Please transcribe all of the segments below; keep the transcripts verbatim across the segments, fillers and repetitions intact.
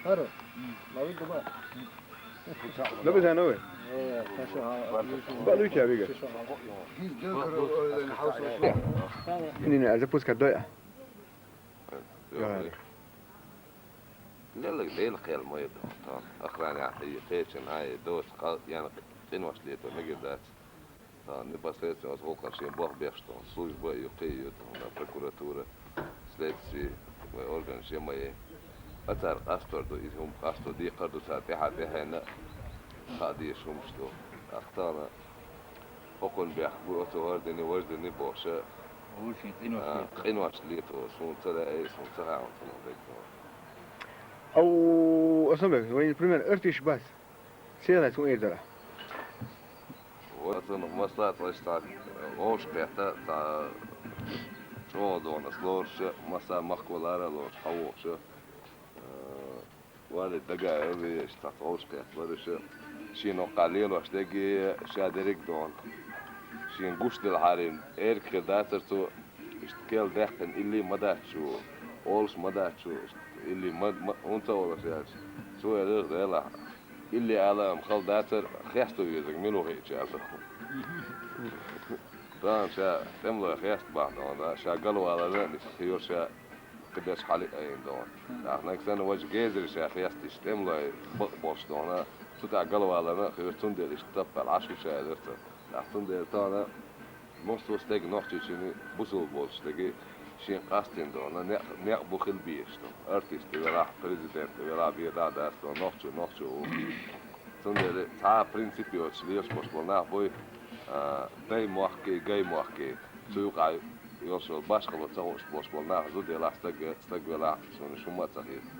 Ара. Лабизанове. Балуйча бига. Нина, запуска доя. Лелаг лел кхел ма йода. Охрана хӀийи кхечан хӀай доц кхал яна къинош лето мегир дац. Непосредственно оцу гӀуллакхана шен бох беш долу служба а ю, кхин а ю, тахана прокуратура, следствие, вай орган шен ма е. Ацара къастор ду, иза хӀума къасто декхар ду цара тӀаьхьа-тӀаьхьенна а, хаа дезаш хӀумаш ду. ТӀаккха тахана хӀокхунна бехк бу, оцу хӀара дини, важа дини бохуша. Вуй шен къинош лето. Къинош лето, суна ца лаьа, суна ца хаьа, суна дегна. Ау, Асанбек, вайн, пример, артиш бац. Сенна цун эр дара? Вот он, масса ца цхьа вовшах кхетта, цхьа чӀогӀа догӀанас лоруша, масса махкалара а лоруш, хьавогӀуша. Вали дага а веш, цхьа вовшах кхетта лоруша. Шена оккха лелош дерг а, ша дерриг а догӀана. Шена гуш делахьара, эрг хир дацара цо, иштта кел даьккхина илли ма дац шу, олуш ма дац шу, иштта илли ма, ма, хӀунда ца олуш яц. Цо элира делахь. Илли ала ам хала дацара, хесто везарг мила ву хиъча аьлла. Тахана ша тӀемалой хеста бахьана, ша галваларна а ниса хьоьру ша кхидерш хьалиъ айина догӀу. Нах наг санна важа гезара ша хесташ, тӀемалой бакъ болуш догӀу, цу тӀехь галваларна а хьоьру, цундела иштта таппал Ӏаш ву ша элира цо. Нах цундела тахана Массо а стеган нохчийчуьнан бусулба волчу стеган шен къастийна догӀана, некъ, некъ бу хила безаш ду. Артист тӀе велахь, президент тӀе велахь, бен дӀа а дац, со нохчо, нохчо ву. Цундела цхьа а принцип йоцуш лелаш болуш болу нах буй, а, дай мохкий, гай мохкий. Цу юкъахь йолуш йолу башхало ца хууш болуш болу нах зуда елахь, стаг, стаг велахь, шуна хӀумма а ца хета.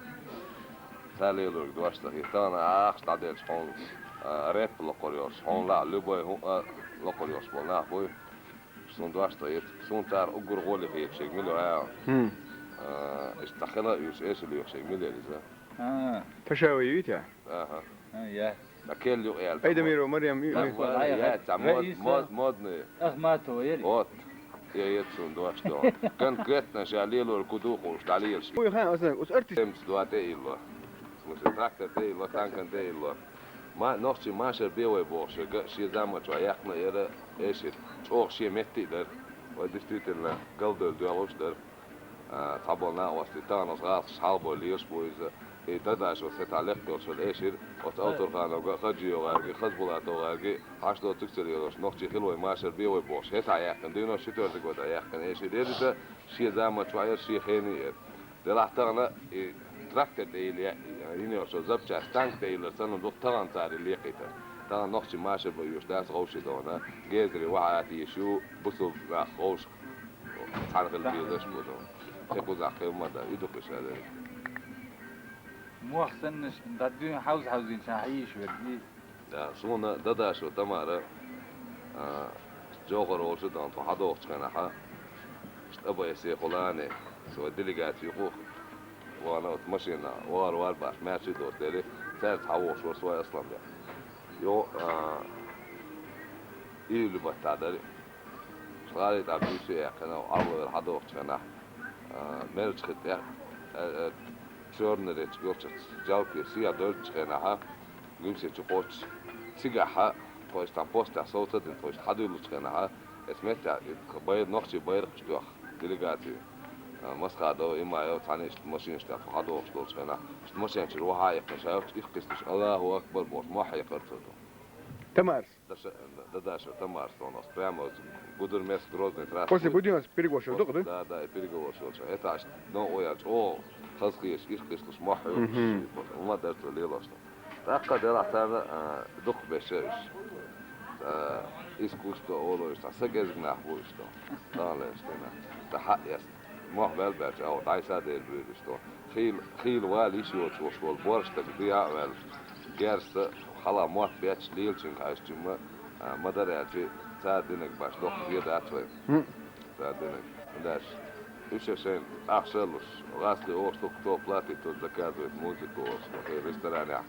Ца лелориг дош ца хета. Тахана ахча дӀаделча хьуна, а, рэп локхур йолуш, хьуна лаахь любой хӀуъа локхур йолуш болу нах буй. Суна дош ца хета. Суна цара уггар гӀоле хеташ ерг мила ю аьлла. ХӀм. А, иштта цхьа хила а уьйш, эшал йоьхуш ерг мила яра иза? А. Ташаева юй те? Аха. А, я. Ткъа кел юкъа яьлла. Айдамирова Марем юй? Ма, ма, я, цхьа мод-, мод-, модный. Ахматова яри? Вот. Я, я, цунна дош до. Конкретно ша лелор ку ду хууш, дӀалелаш. Ой, хан, оцу, оцу артист. Темца дуа тӀе илло. В смысле, трактор тӀе илло, танкан тӀе илло. Ма, нохчий машар бе вай бохуш, га, шен заман чохь яьккхина яра эшира. ЧӀогӀа шен метте а дара. Вай действительно галдевлла доьгӀуш дара. А, цхьаболу накъостий тахана оцу гӀазкхаша хьалабой лелаш бу иза. И Дадашев сетахь лекха йолчу эшира, оцу Алтурхановга, ХаджиевгӀаьрга, ХазбулатовгӀаьрга, хьашт доцург ца лелош, нохчий хила вай машар бе вай бохуш, хӀетахь яьккхина, девяносто четвёртый годахь яьккхина эшира. Яра иза шен заман чохь яра, шен хене яра. Делахь тахана и трактор тӀе йиллина, йина йолчу запчасть танк тӀе йиллар санна ду тахана цара и лекхийтар. Тахана нохчий машар бан оьшуш дац гӀовши догӀана, гезаре вахьа а тийша ю, бусулба нах гӀовшах цхьаьна хила безаш бу ду. Кхин кхузахь кхин ма дан, и ду кхин ша дерг. Мох саннаш, дӀа дуьйна хьовза-хьовзийначохь хьийша верг и. Да, суна Дадашева Тамара, а, Джохар волчу дан тхо хьадогӀучу хенахь, иштта Абайсе Хулани, со делегаци юкъа вахана оцу машина, вахар вар баш, маьрша доцу дели, цаьрца хьавогӀуш вара со Асланбек. Йо, а, июль баттахь дара. ГӀалин тӀе буьйса а яьккхина, Ӏаллавелла хьадогӀучу хенахь, а, Мелчхи тӀе, а, а, Чёрный речка йолчуьра, Джалке сехьа доьллучу хенахь, Гуьмсе чу кхоччуш, цигахь, тхо иштта тхан постехь совца а дина, тхо иштта хьадуьйлучу хенахь, эс меттехь и тхан байр-, нохчий байракхаш тоьхна делегаци, а, Масхадов, Имаев, цхьаьна иштта машинаш тӀехь тхо хьадогӀуш долчу хенахь, иштта машен чуьра вахьа а яьккхина, ша йолчу иккхисташ, Аллаху акбар бохуш, мохь хьекхара цо. Тамарс. Даша-, Дадашева Тамарс, он прямо гудармес Грозный трасса. После Буденновского перекоша ду-кх, да? Да, да, и переговорш йолчу. ХӀетахь иштта новкъа яьлча, о, хазахеташ, ирхкхишлуш, мохь хьоькхуш, хӀума а дара цо лелош. ТӀаккха делахь царна, а, дукхахберш уьш. А, искусство олу уьш, цхьа са кӀезиг нах бу уьш тхо. Тахана лераш дина. Цхьа хьаэцна. Мох баьлла баьлча, агӀо дӀайса а дерг буьйлуш тхо. Хийла, хийла вала йиш йоцуш волуш волу борша стаг дехьа а ваьлла, герста хьала мотт бетташ лелачуьнга хьаьжча ма, а, ма дара аьлча, цара динарг баш доккха зен дац вайн. ХӀм. Цара динарг. ХӀунда аьлча уьш шайн ахча а луш, гӀазкхи олуш ду, кто платит, тот заказывает музыку олуш, кхин ресторанехь.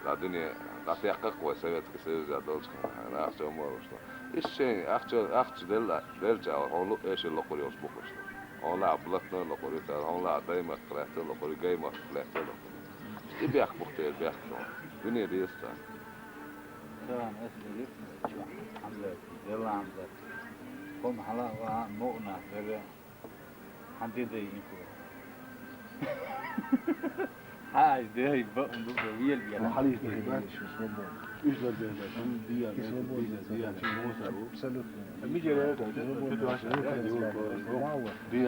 Цхьа дуьне дӀатеккхар-кх вай Советский Союзехь долчу хенахь, ахча а ма луш ду. Иштта шайн ахча, ахча делла, делча, хьуна луъу эшар локхур йолуш бу-кх уьш. Хьуна лаахь блатной локхур ю цара, хьуна лаахь даймахка лаьцна локхур ю, гаймахка лаьцна локхур ю. И бехк бу-кх, тера бехк чӀоагӀа. Вине деза царна. Царна ас вилира, чу Хьамзат, Делла Хьамзат. Кхо хьалха ваха мукъана велла. Хьан де дай инфо? Хьай, дай, бакъ ду, вел я. Хьалиш дай, бац. Уж лар дай, бац. Дия, дия, дия, дия, дия. Абсолютно. Ми жера, да, да, да, да, да, да, да.